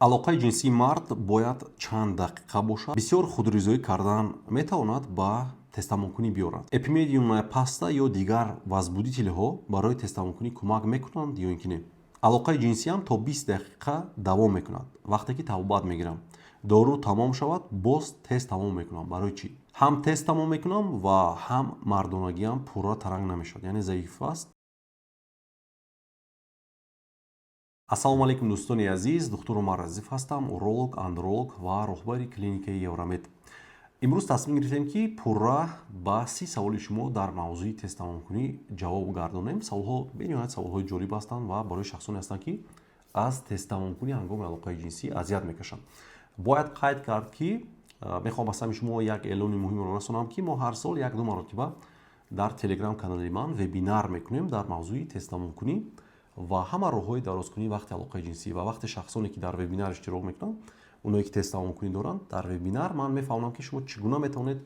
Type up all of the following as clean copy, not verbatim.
Алоқаи ҷинсии мард бояд чанд дақиқа бошад? Бисёр худризоӣ кардан метавонад ба тезтамомкунӣ биёрад? Эпимедиумная паста ё дигар возбудитель ҳо барои тезтамомкунӣ кӯмак мекунанд ё ин ки не? Алоқаи ҷинсиам то 20 дақиқа давом мекунад. Вақте ки табобат мегирам, дору тамом шавад, боз тез тамом мекунам. Барои чӣ? Ҳам тез тамом мекунам ва ҳам мардонагиам пурра таранг намешавад, яъне заиф аст. Ассалому алайкум, дӯстони азиз! Духтур Умар Азизов ҳастам, уролог, андролог ва роҳбари клиникаи Евромед. Имрӯз тасмим гирифтем, ки пурра ба 30 саволи шумо дар мавзӯи тезтамомкунӣ ҷавоб гардонем. Саволҳо бениҳоят саволҳои ҷолиб ҳастанд ва барои шахсоне ҳастанд, ки аз тезтамомкунӣ ҳангоми алоқаи ҷинсӣ азият мекашанд. Бояд қайд кард, ки мехоҳам ба самъи шумо як эълони муҳимро расонам, ки мо ҳар сол як ду маротиба дар телеграм канали ман вебинар мекунем дар мавзӯи тезтамомкунӣ ва ҳама роҳҳои дарозкунии вақти алоқаи ҷинсӣ. Ва вақте шахсоне ки дар вебинар иштирок мекунанд, оное ки тезтамомкунӣ доранд, дар вебинар ман мефаҳмонам, ки шумо чӣ гуна метавонед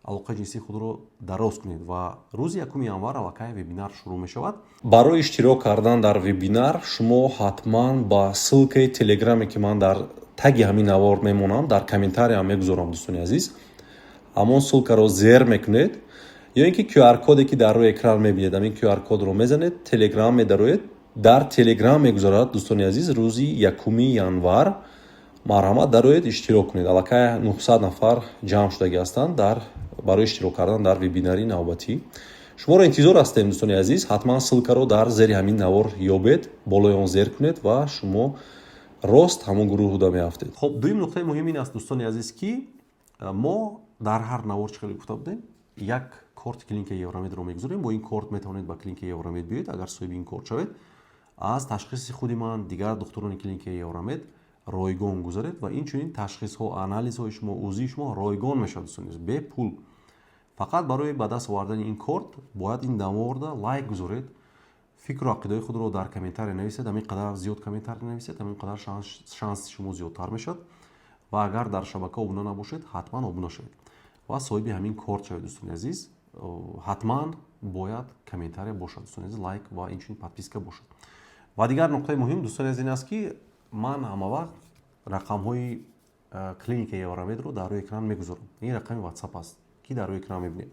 алоқаи ҷинсии худро дароз кунед. Ва рӯзи 1 январ аллакай вебинар шурӯъ мешавад. Барои иштирок кардан дар вебинар шумо ҳатман ба ссылка и телеграме, ки ман дар таги ҳамин навор мемонам, дар комментария м мегузорам, дӯстони азиз, ҳамон ссылка ро зер мекунед ё ин ки QR коде, ки дар рӯи экран мебинед, ҳамин QR код ро мезанед, телеграм медароед, дар телеграм мегузорад. Дӯстони азиз, рӯзи 1 январ марҳамат, дароед, иштирок кунед. Аллакай 900 нафар ҷамъ шудагӣ ҳастанд дар барои иштирок кардан дар вебинари навбатӣ. Шуморо интизор ҳастем, дӯстони азиз. Ҳатман ссылка ро дар зери ҳамин навор ёбед, болои он зер кунед ва шумо рост ҳамон гурӯҳ буда меафтед. Хоб, дуюм нуқтаи муҳим ин аст, дӯстони азиз, ки мо дар ҳар навор, чӣ хеле гуфта будем, як корти клиникаи Евромедро мегузорем. Бо ин корт метавонед ба клиникаи Евромед биёед. Агар соҳиби ин корт шавед, аз ташхиси худи ман, дигар духтурони клиникаи Евромед ройгон гузаред ва инчунин ташхисҳо, анализҳои шумо, УЗИ шумо ройгон мешавад, дӯстони азиз, бепул. Фақат барои ба даст овардани ин корт бояд ин наворда лайк гузоред, фикру ақидаҳои худро дар комментария нависед. Ҳамин қадар зиёд комментария нависед, ҳамин қадар шанси шумо зиёдтар мешавад. Ва агар дар шабака обуна набошед, ҳатман обуна шавед ва соҳиби ҳамин корт шавед. Дӯстони азиз, ҳатман бояд комментария бошад, дӯстони азиз, лайк ва инчунин подписка бошад. Ва дигар нуқтаи муҳим, дӯстони азиз, ин аст, ки ман ҳамавақт рақамҳои клиникаи Евромедро дар рӯи экран мегузорам. Ин рақами ватсап аст, ки дар рӯи экран мебинед.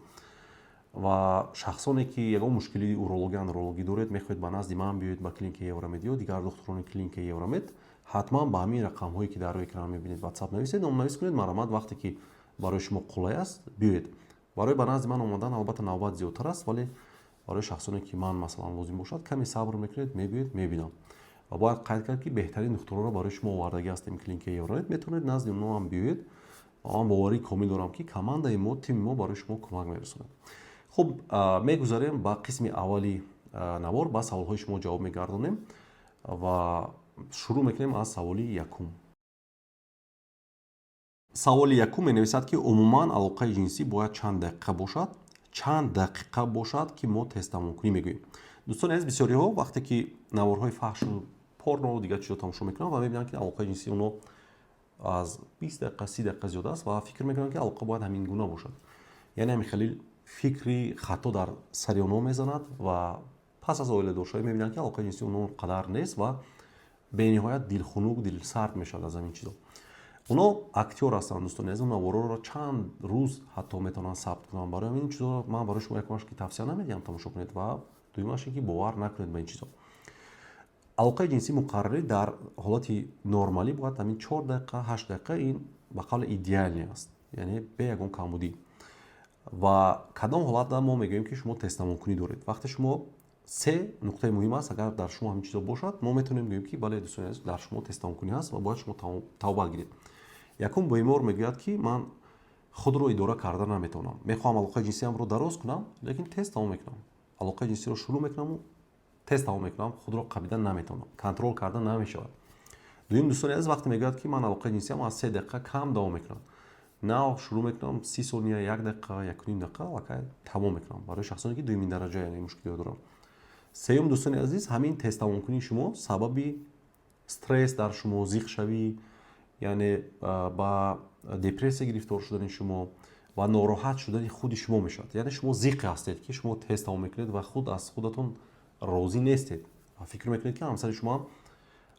Ва шахсоне ки ягон мушкили урологӣ, андрологӣ доред, мехоҳед ба назди ман биёед, ба клиникаи Евромед ё дигар духтурони клиникаи Евромед, ҳатман ба ҳамин рақамҳое, ки дар рӯи экран мебинед, ватсап нависед, номнавис кунед. Марҳамат, вақте ки барои шумо қулай аст, биёед. Барои ба назди ман омадан албатта навбат зиёдтар аст, вале барои шахсоне ки ман, масалан, лозим бошад, каме сабр мекунед, мебиёед, мебинам. Ва бояд қайд кард, ки беҳтарин духтуронро барои шумо овардагӣ ҳастем клиникаи Евромед. Метавонед назди онҳо ҳам биёед ва ман боварии комил дорам, ки командаи мо, тими мо барои шумо кӯмак мерасонад. Хуб, мегузарем ба қисми аввали навор, ба саволҳои шумо ҷавоб мегардонем ва шурӯъ мекунем аз саволи якум. Саволи якум менависад, ки умуман алоқаи ҷинсӣ бояд чанд дақиқа бошад, чанд дақиқа бошад, ки мо тезтамомкунӣ мегӯем? Дӯстони азиз, бисёриҳо вақте ки наворҳои фаҳшу порно, дигар чизо тамошо мекунанд ва мебинанд, ки алоқаи ҷинсии онҳо аз 20 дақиқа, 30 дақиқа зиёд аст ва фикр мекунанд, ки алоқа бояд ҳамин гуна бошад. Яъне ҳамин хеле фикри хато дар сари онҳо мезанад ва пас аз оиладоршавӣ мебинанд, ки алоқаи ҷинсии онҳо он қадар нест ва бениҳоят дилхунук, дилсард мешавад аз ҳамин чизо. Онҳо актёр ҳастанд, дӯстони азиз, он наворҳоро чанд рӯз ҳатто метавонанд сабт кунанд. Барои ҳамин чизо ман барои шумо якумаш, ки тавсия намедиҳам тамошо кунед, ва дуюмаш ин ки бовар накунед ба ин чизо. Алоқаи ҷинсии муқаррарӣ дар ҳолати нормалӣ бояд ҳамин 4 дақиқа, 8 дақиқа, ин ба қавли идеальный аст, яъне бе ягон камбудӣ. Ва кадом ҳолатда мо мегӯем, ки шумо тезтамомкунӣ доред? Вақте шумо, се нуқтаи муҳим аст, агар дар шумо ҳамин чизо бошад, мо метавонем гӯем, ки бале, дӯстони азиз, дар шумо тезтамомкунӣ ҳаст ва бояд шумо тавбат гиред. Якум, бемор мегӯяд, ки ман худро идора карда наметавонам, мехоҳам алоқаи ҷинсиамро дароз кунам, лекин тез тамом мекунам. Алоқаи ҷинсиро шурӯъ мекунаму тез тамом мекунам, худро қабида наметавонам, контроль карда намешавад. Дуюм, дӯстони азиз, вақте мегӯяд, ки ман алоқаи ҷинсиам аз 3 дақиқа кам давом мекунам, нав шурӯъ мекунам, 30 сония, як дақиқа, 1,5 дақиқа аллакай тамом мекунам, барои шахсоне ки дуюмин дараҷа, яъне мушкилиҳо доранд. Сеюм, дӯстони азиз, ҳамин тезтамомкунии шумо сабаби стресс дар шумо, зиқшавӣ, яъне ба депрессия гирифтор шудани шумо ва нороҳат шудани худи шумо мешавад. Яъне шумо зиқе ҳастед, ки шумо тез тамом мекунед ва худ аз худатон розӣ нестед ва фикр мекунед, ки ҳамсари шумо ҳам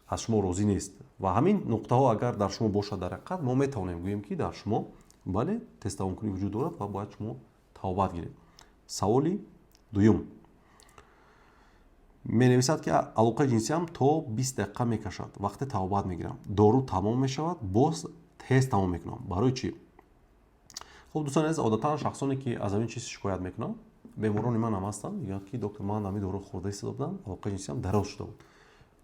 Аз шумо розӣ нест. Ва ҳамин нуқтаҳо агар дар шумо бошад, дар ҳақиқат мо метавонем гӯем, ки дар шумо, бале, тезтамомкунӣ вуҷуд дорад ва бояд шумо табобат гиред. Саволи дуюм. Менависад, ки алоқаи ҷинсиам то 20 дақиқа мекашад. Вақте табобат мегирам, дору тамом мешавад, боз тез тамом мекунам. Барои чӣ? Хуб, дӯстони азиз, одатан шахсоне, ки аз ҳамин чиз шикоят мекунанд, беморони ман ҳам ҳастанд, мегӯянд, ки доктор, ман ҳамин дору хӯрда истода будам, алоқаи ҷинсиам дароз шуда буд,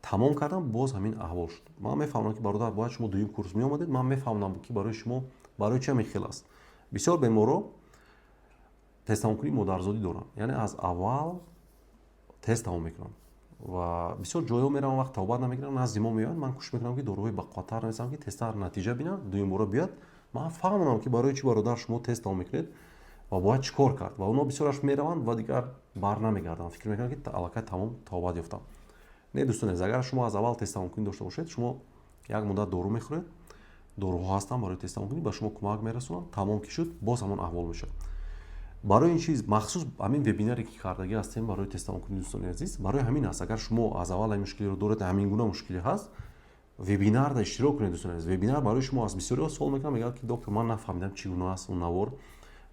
тамом кардам, боз ҳамин аҳвол шуд. Ман мефаҳмам, ки, бародар, бояд шумо дуюм курс меомадед, ман мефаҳмам, ки барои шумо барои чи ҳамин хел аст. Бисёр беморро тезтамомкунии модарзодӣ доранд, яъне аз аввал тез тамом мекунанд ва бисёр ҷойҳо мераванд, вақт табобат намегиранд, назди мо меоянд. Ман кӯшиш мекунам, ки доруҳои бақувваттар нависам, ки тезтар натиҷа бинанд, дуюмбора биёяд, ман фаҳмонам, ки барои чӣ, бародар, шумо тез тамом мекунед ва бояд чӣ кор кард. Ва онҳо бисёраш мераванд ва дигар бар намегарданд, фикр мекунанд, ки аллакай тамом, табобат ёфтам. Не, дӯстони азиз, агар шумо аз аввал тезтамомкунӣ дошта бошед, шумо як муддат дору мехӯред, доруҳо ҳастанд барои тезтамомкунӣ, ба шумо кӯмак мерасонанд, тамом ки шуд, боз ҳамон аҳвол мешавад. Барои ин чиз махсус ҳамин вебинаре, ки кардагӣ ҳастем барои тезтамомкунӣ, дӯстони азиз, барои ҳамин аст. Агар шумо аз аввал ҳамин мушкилиро доред, ҳамин гуна мушкилӣ ҳаст, вебинарда иштирок кунед. Дӯстони азиз, вебинар барои шумо аст. Бисёриҳо суол мекунанд, мегӯянд, ки доктор, ман нафаҳмидам, чӣ гуна аст он навор,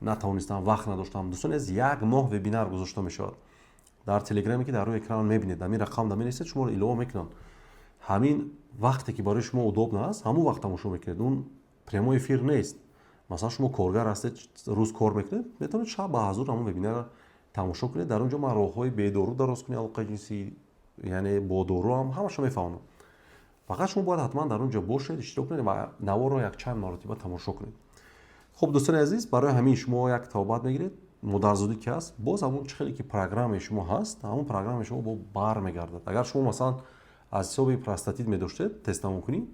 натавонистам, вақт надоштам. Дӯстони азиз, як моҳ вебинар гузошта мешавад дар Телеграме, ки дар рӯи экран мебинед. Ҳамин рақам да менависед, шуморо илова мекунанд. Ҳамин вақте, ки барои шумо удобно аст, ҳамон вақт тамошо мекунед. Он прямой эфир нест. Масалан, шумо коргар ҳастед, рӯз кор мекунед, метавонед шаб ба ҳазур ҳамон вебинарро тамошо кунед. Дар он ҷо ман роҳҳои бедору дароз кунӣ алоқаи ҷинсӣ, яъне бо дору ҳам, ҳамаша мефаҳмонам. Фақат шумо бояд ҳатман дар он ҷо бошед, иштирок кунед ва наворро якчанд маротиба тамошо кунед. Хуб, дӯстони азиз, барои ҳамин шумо як табобат мегиред, модарзодӣ ки ҳаст, боз ҳамон чӣ хеле ки программаи шумо ҳаст, ҳамон программаи шумо бо бармегардад. Агар шумо, масалан, аз ҳисоби простатит медоштед тезтамомкунӣ,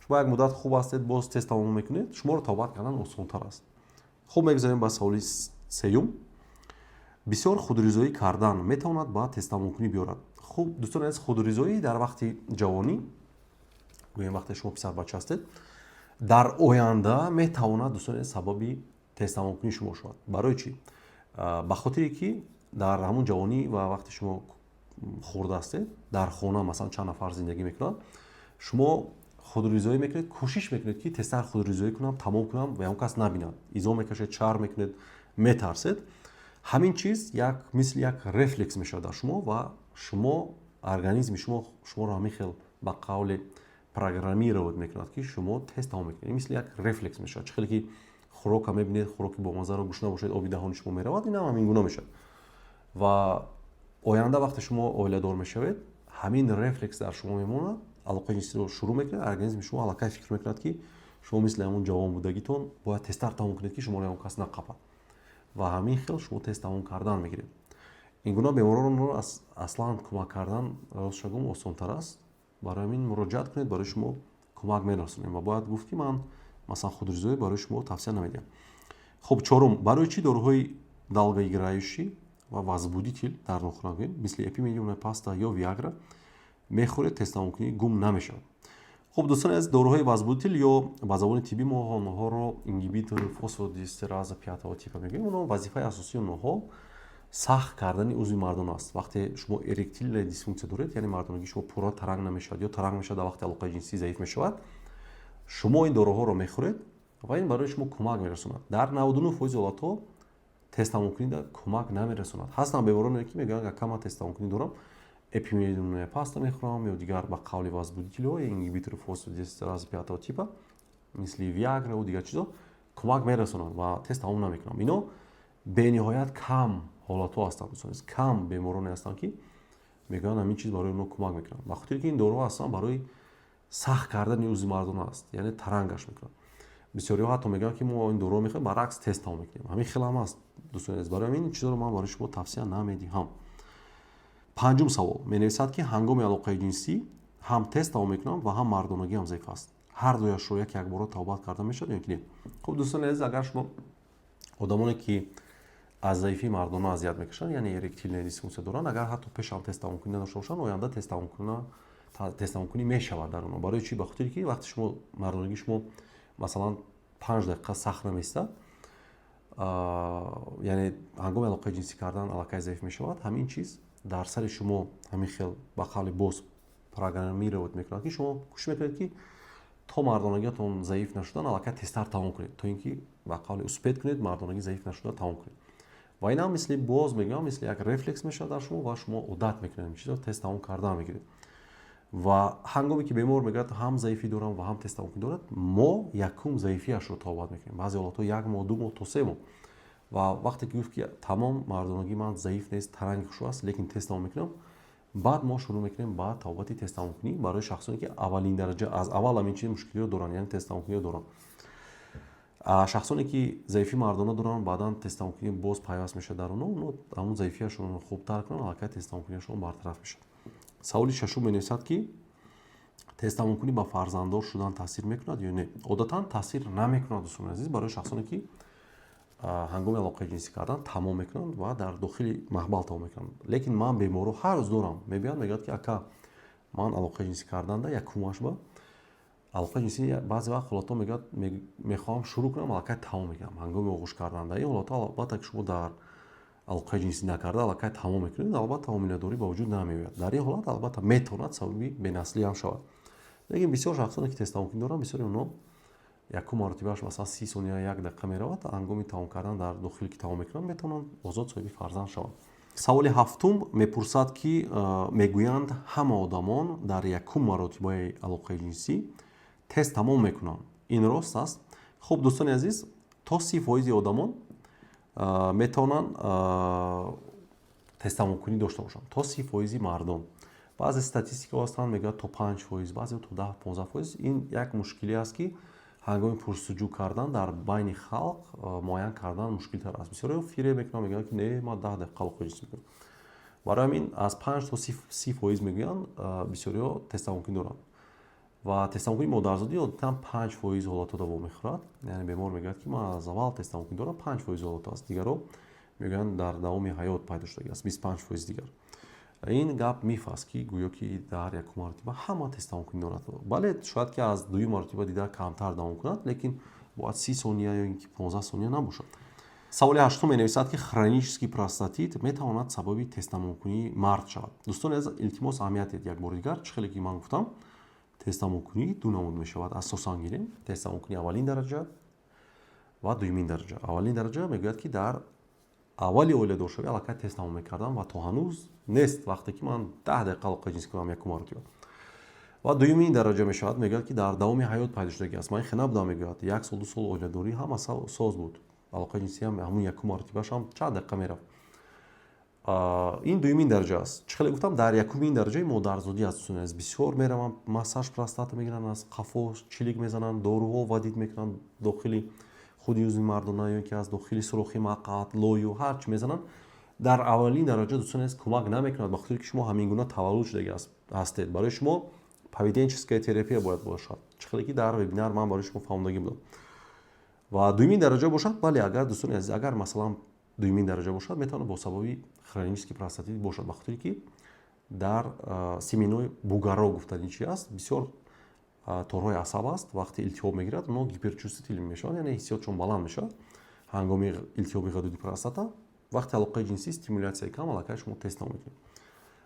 шумо як муддат хуб ҳастед, боз тез тамом мекунед, шуморо табобат кардан осонтар аст. Хуб, мегузарем ба саволи сеюм. Бисёр худризоӣ кардан метавонад ба тезтамомкунӣ биёрад? Хуб, дӯстони азиз, худризоӣ дар вақти ҷавонӣ, гӯем, вақте шумо писарбача ҳастед, дар оянда метавонад, дӯстони азиз, сабаби тезтамомкунии шумо шавад. Барои чӣ? Ба хотире ки дар ҳамун ҷавонӣ ва вақте шумо хурд ҳастед, дар хона, масалан, чанд нафар зиндагӣ мекунанд, шумо худризоӣ мекунед, кӯшиш мекунед, ки тезтар худризоӣ кунам, тамом кунам ва ягон кас набинад. Изо мекашед, шарм мекунед, метарсед. Ҳамин чиз як мисли як рефлекс мешавад дар шумо ва шумо, организми шумо шуморо ҳамин хел, ба қавле, программировать мекунад, ки шумо тез тамом мекунед. Мисли як рефлекс мешавад. Чӣ хеле ки хӯрока мебинед, хӯроки бомазаро, гушна бошед, оби даҳони шумо меравад, ин ҳам ҳамин гуна мешавад. Ва оянда, вақте шумо оиладор мешавед, ҳамин рефлекс дар шумо мемонад. Алоқаи ҷинсиро шурӯъ мекунед, организми шумо аллакай фикр мекунад, ки шумо мисли ҳамон ҷавон будагитон бояд тезтар тамом кунед, ки шуморо ягон кас нақапад, ва ҳамин хел шумо тез тамом кардан мегиред. Ин гуна беморонро аслан кӯмак кардан, ростша гум, осонтар аст. Барои ҳамин муроҷиат кунед, барои шумо кӯмак мерасонем. Ва бояд гуфт, ки ман, масалан, худризоӣ барои шумо тавсия намедиҳам. Хуб, чорум. Барои чӣ доруҳои долгоиграющий ва возбудитель дар нохуна, мисли эпимедиумная паста ё Виагра, мехӯред, тезтамомкунӣ гум намешавад? Хуб, дӯстони азиз, доруҳои возбудитель ё ба забони тиббӣ мо онҳоро ингибитори фосфодиэстераза пятого типа мегӯем, онҳо вазифаи асосии онҳо сахт кардани узви мардона аст. Вақте шумо эректильная дисфункция доред, яъне мардонагии шумо пурра таранг намешавад ё таранг мешавад, дар вақти алоқаи ҷинсӣ заиф мешавад, шумо ин доруҳоро мехӯред ва ин барои шумо кӯмак мерасонад. Дар 99% ҳолатҳо тезтамомкунӣ кӯмак намерасонад. Ҳастанд бемороне, ки мегӯянд: «Ака, ман тезтамомкунӣ дорам, эпимедиумная паста мехӯрам ё дигар, ба қавли, возбудитель ҳо, ингибитори фосфодиэстераза пятого типа, мисли Виаграву дигар чизо, кӯмак мерасонанд ва тез тамом намекунам». Ино бениҳоят кам ҳолатҳо ҳастанд, дӯстон, кам бемороне ҳастанд, ки мегӯянд, ҳамин чиз барои онҳо кӯмак мекунад, ба хотире ки ин доруҳо аслан барои сахт кардани узви мардона аст, яъне тарангаш мекунад. Бисёриҳо ҳатто мегӯянд, ки мо ин доруҳо мехоҳем, баръакс, тез тамом мекунем. Ҳамин хел ҳам аст, дӯстони азиз. Барои ҳамин ин чизоро ман барои шумо тавсия намедиҳам. Панҷум савол. Менависад, ки ҳангоми алоқаи ҷинсӣ ҳам тез тамом мекунам ва ҳам мардонагиам заиф аст. Ҳар дуяшро як якбора табобат карда мешавад ё ки не? Хуб, дӯстони азиз, агар шумо одамоне, ки аз заифии мардона азият мекашанд, яъне эректильная дисфункция доранд, агар ҳатто пешам тезтамомкунӣ надошта бошанд, оянда тезтамомкунӣ мешавад дар онҳо. Барои чӣ? Ба хотире ки вақте шумо мардонагии шумо, масалан, 5 дақиқа сахт намеистад, яъне ҳангоми алоқаи ҷинсӣ кардан аллакай заиф мешавад, ҳамин чиз дар сари шумо ҳамин хел, ба қавли, боз программировать мекунад, ки шумо кӯшиш мекунед, ки то мардонагиатон заиф нашудан аллакай тезтар тамом кунед, то ин ки ба қавли успеть кунед, мардонагӣ заиф нашуда тамом кунед. Ва инам, мисли, боз мегӯям, мисли як рефлекс мешавад дар шумо ва шумо одат мекунед, чизро тез тамом кардан мегиред. Ва ҳангоме ки бемор мегӯяд, ҳам заифӣ дорам ва ҳам тезтамомкунӣ дорад, мо якум заифиашро табобат мекунем, баъзе ҳолатҳо як моҳ, 2 моҳ то 3 моҳ. Ва вақте ки гуфт, ки тамом, мардонагии ман заиф нест, таранги хушрӯ аст, лекин тез тамом мекунам, баъд мо шурӯъ мекунем ба табобати тезтамомкунӣ барои шахсоне, ки аввалин дараҷа, аз аввал ҳамин чиз мушкилиро доранд, яъне тезтамомкуниро доранд. Шахсоне ки заифии мардона доранд, баъдан тезтамомкунӣ боз пайваст мешавад дар онҳо, онҳо ҳамун заифиашонро хубтар кунанд, аллакай тезтамомкуниашон бартараф мешавад. Саволи шашум менависад, ки тезтамомкунӣ ба фарзанддор шудан таъсир мекунад ё не? Одатан таъсир намекунад, дӯстони азиз, барои шахсоне ки ҳангоми алоқаи ҷинсӣ кардан тамом мекунанд ва дар дохили махбал тамом мекунанд. Лекин ман беморро ҳар рӯз дорам, мебиёяд, мегӯяд, ки ака, ман алоқаи ҷинсӣ карданда, якумаш ба алоқаи ҷинсӣ баъзе вақт ҳолатҳо, мегӯяд, мехоҳам шурӯъ кунам, аллакай тамом мекунам ҳангоми оғӯш кардан. Дар ин ҳолатҳо, албатта, ки шумо дар алоқаи ҷинсӣ накарда аллакай тамом мекунед, албатта, ҳомиладорӣ ба вуҷуд намеояд. Дар ин ҳолат, албатта, метавонад сабаби бенаслӣ ҳам шавад. Лекин бисёр шахсоне ки тезтамомкунӣ доранд, бисёри онҳо якум маротибааш, масалан, 30 сония, як дақиқа меравад, ҳангоми тамом кардан дар дохил ки тамом мекунанд, метавонанд озод соҳиби фарзанд шаванд. Саволи ҳафтум мепурсад, ки мегӯянд, ҳама одамон дар якум маротибаи алоқаи ҷинсӣ тез тамом мекунанд, ин рост аст? Хуб, дӯстони азиз, то 30 фоизи одамон метавонанд тезтамомкунӣ дошта бошанд, то 30 фоизи мардон. Баъзе статистикаҳо ҳастанд, мегӯяд, то 5 фоиз, баъзе то 10-15 фоиз. Ин як мушкиле аст, ки ҳангоми пурсуҷӯ кардан дар байни халқ муайян кардан мушкилтар аст. Бисёриҳо фиреб мекунанд, мегӯянд, ки не, ман 10 дақиқа алоқаи ҷинсӣ мекунам. Барои ҳамин аз 5 то 30 фоиз мегӯянд, бисёриҳо тезтамомкунӣ доранд. Ва тезтамомкунии модарзодӣ одатан 5 фоиз ҳолатҳо давом мехӯрад, яъне бемор мегӯяд, ки ман аз аввал тезтамомкунӣ дорам, 5 фоиз ҳолатҳо аст. Дигарро мегӯянд, дар давоми ҳаёт пайдо шудагӣ аст, 25 фоиз дигар. Ин гап миф аст, ки гӯё ки дар якум маротиба ҳама тезтамомкунӣ дорад. Бале, шояд ки аз дуюм маротиба дида камтар давом кунад, лекин бояд 30 сония ё ин ки 15 сония набошад. Саволи ҳаштум менависад, ки хронический простатит метавонад сабаби тезтамомкунии мард шавад? Дӯстони азиз, илтимос, аҳамият диҳед. Як бори дигар, чӣ хеле ки ман гуфтам, тезтамомкунӣ ду намуд мешавад. Асосан гирем тезтамомкунии аввалин дараҷа ва дуюмин дараҷа. Аввалин дараҷа мегӯяд, ки дар аввали оиладоршавӣ аллакай тез тамом мекардам ва то ҳанӯз нест вақте ки ман 10 дақиқа алоқаи ҷинсӣ кунам якум маротиба. Ва дуюмин дараҷа мешавад, мегӯяд, ки дар давоми ҳаёт пайдо шудагӣ аст, ман хе набудам, мегӯяд, як сол, 2 сол оиладорӣ ҳама соз буд, алоқаи ҷинсиам ҳамун якум маротибашам чанд дақиқа мерафт. Ин дуюмин дараҷа аст. Чӣ хеле гуфтам, дар якумин дараҷаи модарзодӣ аст, дӯстони азиз, бисёр мераванд, массаж простата мегиранд, аз қафо чилик мезананд, доруҳо вводить мекунанд дохили худи узви мардона ё ки аз дохили сурохи мақъад, лою ҳар чӣ мезананд. Дар аввалин дараҷа, дӯстони азиз, кӯмак намекунад, ба хотире ки шумо ҳамин гуна таваллуд шудагӣ ҳастед. Барои шумо поведенческая терапия бояд бошад, чӣ хеле ки дар вебинар ман барои шумо фаҳмондагӣ будам. Ва дуюмин дараҷа бошад, бале, агар, дӯстони азиз, агар, масалан, дуюмин дараҷа бошад, метавонад бо сабаби хронический простатит бошад, ба хотире ки дар семенной бугорок гуфтани чи аст, бисёр торҳои асаб аст, вақте илтиҳоб мегирад, онҳо гиперчувствительный мешаванд, яъне ҳиссиётшон баланд мешавад. Ҳангоми илтиҳоби ғадуди простата, вақти алоқаи ҷинсӣ, стимуляцияи кам, аллакай шумо тез тамом мекунед.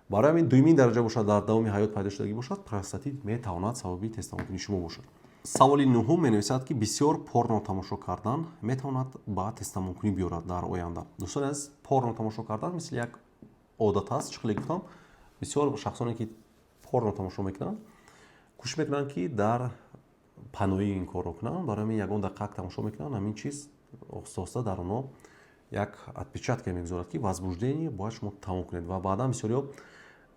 Барои ҳамин дуюмин дараҷа бошад, дар давоми ҳаёт пайдо шудагӣ бошад, простатит метавонад сабаби тезтамомкунии шумо бошад. Саволи нуҳум менависад, ки бисёр порно тамошо кардан метавонад ба тезтамомкунӣ биёрад дар оянда? Дӯстони азиз, порно тамошо кардан мисли як одат аст. Чӣ хеле гуфтам, бисёр шахсоне ки порно тамошо мекунанд, кӯшиш мекунанд, ки дар паноӣ ин корро кунанд. Барои ҳамин ягон дақиқак тамошо мекунанд, ҳамин чиз оҳиста оҳиста дар онҳо як отпечатка мегузорад, ки возбуждение бояд шумо тамом кунед. Ва баъдан бисёриҳо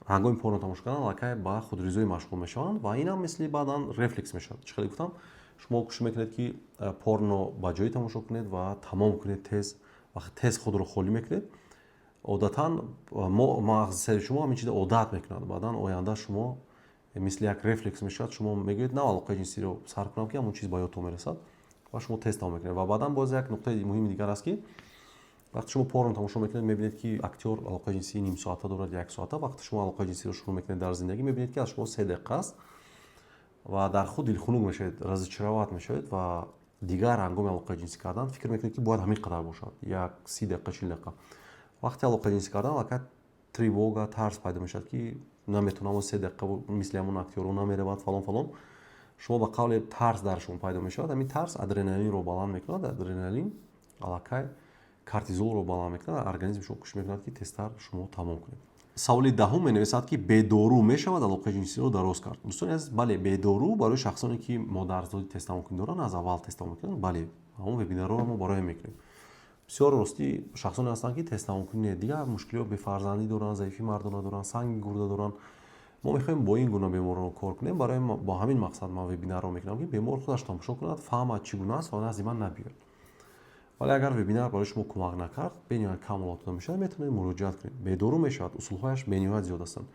ҳангоми порно тамошо кардан аллакай ба худризоӣ машғул мешаванд ва инам мисли баъдан рефлекс мешавад. Чӣ хеле гуфтам, шумо кӯшиш мекунед, ки порно ба ҷое тамошо кунед ва тамом кунед тез, вақте тез худро холӣ мекунед, одатан мағзи сари шумо ҳамин чиза одат мекунад. Баъдан оянда шумо мисли як рефлекс мешавад, шумо мегӯед, на алоқаи ҷинсиро сар кунам, ки ҳамон чиз ба ёдтон мерасад ва шумо тез тамом мекунед. Ва баъдан боз як нуқтаи муҳими дигар аст, ки вақте шумо порно тамошо мекунед, мебинед, ки актёр алоқаи ҷинсии нимсоата дорад, як соата. Вақте шумо алоқаи ҷинсиро шурӯъ мекунед дар зиндагӣ, мебинед, ки аз шумо 3 дақиқа аст ва дар худ дилхунук мешавед, разочаровать мешавед ва дигар ҳангоми алоқаи ҷинсӣ кардан фикр мекунед, ки бояд ҳамин қадар бошад, як 30 дақиқа, 40 дақиқа. Вақте алоқаи ҷинсӣ кардан, аллакай тревога, тарс пайдо мешавад, ки Наметавонам, 3 дақиқа мисли ҳамон актёрҳо намеравад, фалон, фалон. Шумо ба қавле тарс дар шумо пайдо мешавад. Ҳамин тарс адреналинро баланд мекунад, адреналин аллакай кортизолро баланд мекунад. Организми шумо кӯшиш мекунад, ки тезтар шумо тамом кунед. Саволи 10-ум менависад, ки бедору мешавад алоқаи ҷинсиро дароз кард? Дӯстони азиз, бале, бедору барои шахсоне, ки модарзодӣ тезтамомкунӣ доранд, аз аввал тезтамом мекунанд. Бале, ҳамон вебинарҳоро мо барои мекунем. Бисёр ростӣ, шахсоне ҳастанд, ки тезтамомкунӣ, дигар мушкилиҳо, бефарзандӣ доранд, заифии мардона доранд, санги гурда доранд. Мо мехоҳем бо ин гуна беморон кор кунем. Барои бо ҳамин мақсад ман вебинарро мекунам, ки бемор худаш тамошо кунад, фаҳмад, чӣ гуна аст ва назди ман набиёяд. Вале агар вебинар барои шумо кӯмак накард, бениҳоят кам ҳолатҳо мешавад, метавонед муроҷиат кунед. Бедору мешавад, усулҳояш бениҳоят зиёд ҳастанд.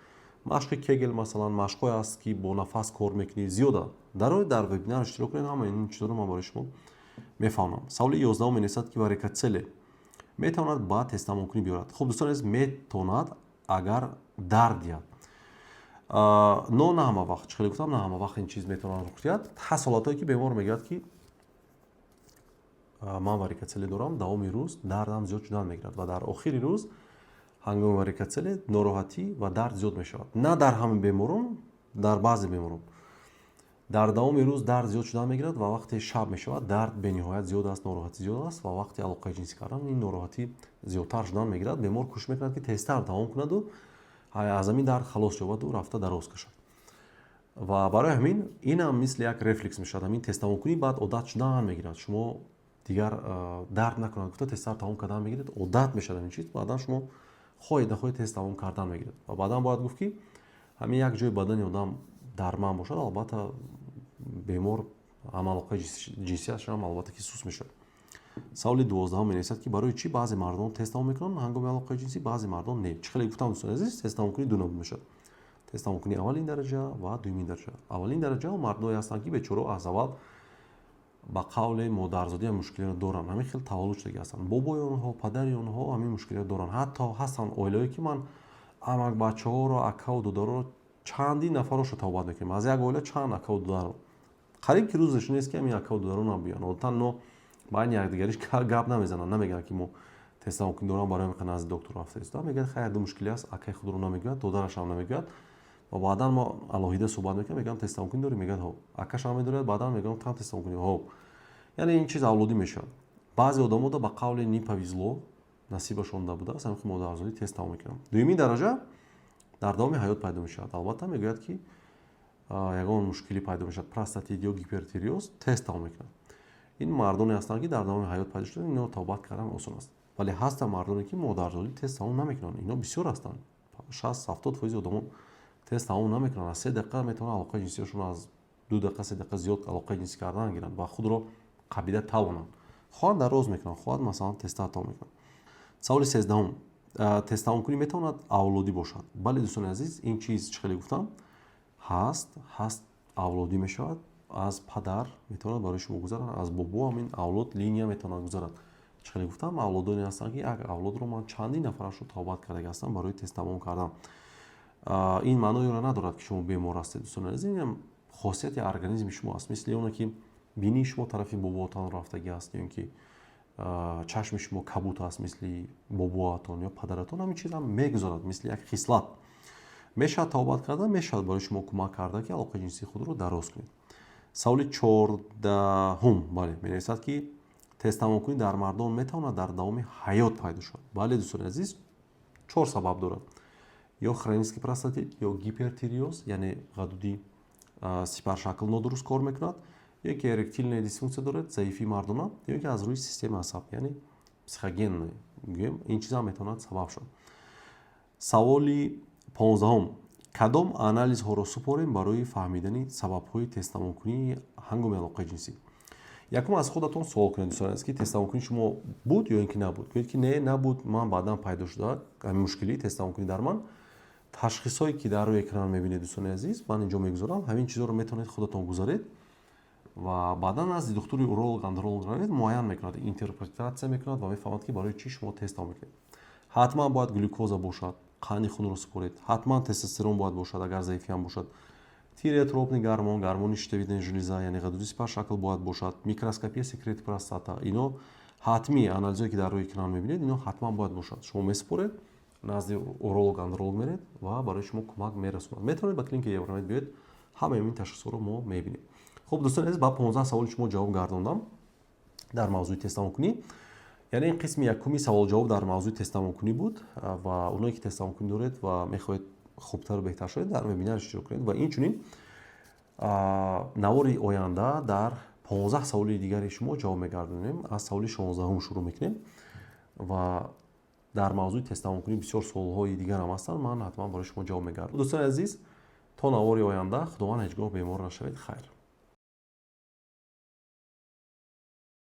Машқи Кегел, масалан, машқҳое аст, ки бо нафас кор мекунӣ, зиёда. Дар вебинар иштирок кунед, ҳама ин чизоро ман барои шумо мефаҳмам. Саволи 11-ум менависад, ки варикоцеле метавонад ба тезтамомкунӣ биёрад? Хуб, дӯстони азиз, метавонад, агар дард диҳад, но на ҳама вақт. Чӣ хеле гуфтам, на ҳама вақт ин чиз метавонад рух диҳад. Ҳаст ҳолатҳое, ки бемор мегӯяд, ки ман варикоцеле дорам, давоми рӯз дардам зиёд шудан мегирад ва дар охири рӯз ҳангоми варикоцеле нороҳатӣ ва дард зиёд мешавад. На дар ҳама беморон, дар баъзе беморон дар давоми рӯз дард зиёд шудан мегирад ва вақте шаб мешавад, дард бениҳоят зиёд аст, нороҳатӣ зиёд аст ва вақти алоқаи ҷинсӣ кардан ин нороҳатӣ зиёдтар шудан мегирад. Бемор кӯшиш мекунад, ки тезтар тамом кунаду аз ҳамин дард халос ёбаду рафта дароз кашад. Ва барои ҳамин инам мисли як рефлекс мешавад. Ҳамин тезтамомкунӣ баъд одат шудан мегирад. Шумо дигар дард накунад гуфта, тезтар тамом кардан мегиред, одат мешавад ҳамин чиз. Баъдан шумо хоҳед нахоҳед, тез тамом кардан мегиред. Ва баъдан бояд гуфт, ки ҳамин як ҷои бадани одам дарманд бошад, албатта, бемор ҳам алоқаи ҷинсияшам, албатта, ки суст мешавад. Саволи 12-ум менависад, ки барои чӣ баъзе мардон тез тамом мекунанд ҳангоми алоқаи ҷинсӣ, баъзе мардон не? Чӣ хеле гуфтам, дӯстони азиз, тезтамомкунӣ ду намуд мешавад: тезтамомкунии аввалин дараҷа ва дуюмин дараҷа. Аввалин дараҷа мардое ҳастанд, ки бечорао аз аввал ба қавле модарзодӣ ҳам мушкилиро доранд, ҳамин хел таваллуд шудагӣ ҳастанд. Бобои онҳо, падари онҳо ҳамин мушкилиро доранд. Ҳатто ҳастанд оилаҳое, ки ман амакбачаҳоро, акаву додароро, чандин нафарошо табобат мекунем. Аз як оила чанд акаву додаро, қариб ки рӯзеш нест, ки ҳамин акаву додаро набиёянд. Одатан но байни якдигариш гап намезананд, намегӯянд, ки мо тезтамомкунӣ дорам, барои ҳамин назди доктор рафта истода. Мегӯяд, хай, ду мушкилӣ аст. Акаи худро намегӯяд, додарашам намегӯяд. Ва баъдан мо алоҳида суҳбат мекунем, мегӯям, тезтамомкунӣ дорӣ? Мегӯяд, ҳо. Акашам медорад. Баъдан мегӯям, там тезтамомкунӣ? Ҳо. Яъне ин чиз авлодӣ мешавад. Баъзе одамода ба қавле не повезло, насибашон набудааст, ҳамин модарзодӣ тез тамом мекунанд. Дуюмин дараҷа дар давоми ҳаёт пайдо мешавад. Албатта, мегӯяд, ки ягон мушкилӣ пайдо мешавад, простатит ё гипертиреоз, тез тамом мекунад. Ин мардоне ҳастанд, ки дар давоми ҳаёт пайдо шуданд, ино табобат кардан осон аст. Вале ҳастанд мардоне, ки модарзодӣ тез тамом намекунанд. Ино бисёр ҳастанд, 60-70% одамон тез тамом намекунанд. Аз 3 дақиқа метавонанд алоқаи ҷинсиашон аз 2 дақиқа, 3 дақиқа зиёд алоқаи ҷинсӣ кардан гиранд ва худро қабида тавонанд. Хоҳад дароз мекунанд, хоҳад, масалан, тезтар тамом мекунанд. Саволи 13-ум: тезтамомкунӣ метавонад авлодӣ бошад? Бале, дӯстони азиз, ин чиз, чӣ хеле гуфтам, ҳаст, авлодӣ мешавад. Аз падар метавонад барои шумо гузарад, аз бобо ҳамин авлод, линия метавонад гузарад. Чӣ хеле гуфтам, авлодоне ҳастанд, ки як авлодро ман чандин нафарашро табобат кардаги ҳастам барои тезтамом кардан. Ин маъноеро надорад, ки шумо бемор ҳастед, дӯстони азиз. Ин хосияти организми шумо аст, мисли оне ки бинии шумо тарафи бобоатон рафтагӣ аст ё ин ки чашми шумо кабут аст, мисли бобоатон ё падаратон. Ҳамин чизам мегузарад, мисли як хислат. Мешавад табобат карда, мешавад барои шумо кӯмак карда, ки алоқаи ҷинсии худро дароз кунед. Саволи 14-ум, бале, менависад, ки тезтамомкунӣ дар мардон метавонад дар давоми ҳаёт пайдо шавад? Бале, дӯстони азиз, чор сабаб дорад: ё хронический простатит, ё гипертиреоз, яъне ғадуди сипаршакл нодуруст кор мекунад, ё ки эректильная дисфункция дорад, заифии мардона, ё ки аз рӯи системаи асаб, яъне психогенный гӯем, ин чизам метавонад сабаб шавад. Саволи 15-ум: кадом анализҳоро супорем барои фаҳмидани сабабҳои тезтамомкунии ҳангоми алоқаи ҷинсӣ? Якум, аз худатон суол кунед, дӯстони азиз, ки тезтамомкунии шумо буд ё ин ки набуд. Гӯед, ки не, набуд, ман баъдан пайдо шуда ҳамин мушкилии тезтамомкунӣ дар ман. Ташхисҳое, ки дар рӯи экран мебинед, дӯстони азиз, ман инҷо мегузорам, ҳамин чизҳоро метавонед худатон гузаред ва баъдан назди духтури уролог, андролог равед. Муайян мекунад, интерпретатсия мекунад ва мефаҳмад, ки барои чӣ шумо тез тамом мекунед. Ҳатман бояд глюкоза бошад, қанди хунро супоред, ҳатман тестостерон бояд бошад, агар заифиам бошад, тиреотропный гормон, гормони щитовидная железа, яъне ғадуди сипаршакл бояд бошад, микроскопия секрет простата. Ино ҳатмӣ анализое, ки дар рӯи экран мебинед, ино ҳатман бояд бошад. Шумо месупоред. Назди уролог, андролог меред ва барои шумо кӯмак мерасонад. Метавонед ба клиникаи Евромед биёед, ҳамаи ин ташхисҳоро мо мебинем. Хуб, дӯстони азиз, ба 15 саволи шумо ҷавоб гардондам дар мавзӯи тезтамомкунӣ. Яъне ин қисми якуми саволҷавоб дар мавзӯи тезтамомкунӣ буд. Ва оное ки тезтамомкунӣ доред ва мехоҳед хубтару беҳтар шавед, дар вебинар иштирок кунед. Ва инчунин навори оянда дар 15 саволи дигари шумо ҷавоб мегардонем. Аз саволи 16-ум шурӯъ мекунем ва дар мавзӯи тезтамомкунӣ бисёр суолҳои дигарам ҳастанд, ман ҳатман барои шумо ҷавоб мегардам. Дӯстони азиз, то навори оянда, Худованд ҳеҷ гоҳ бемор нашавед. Хайр.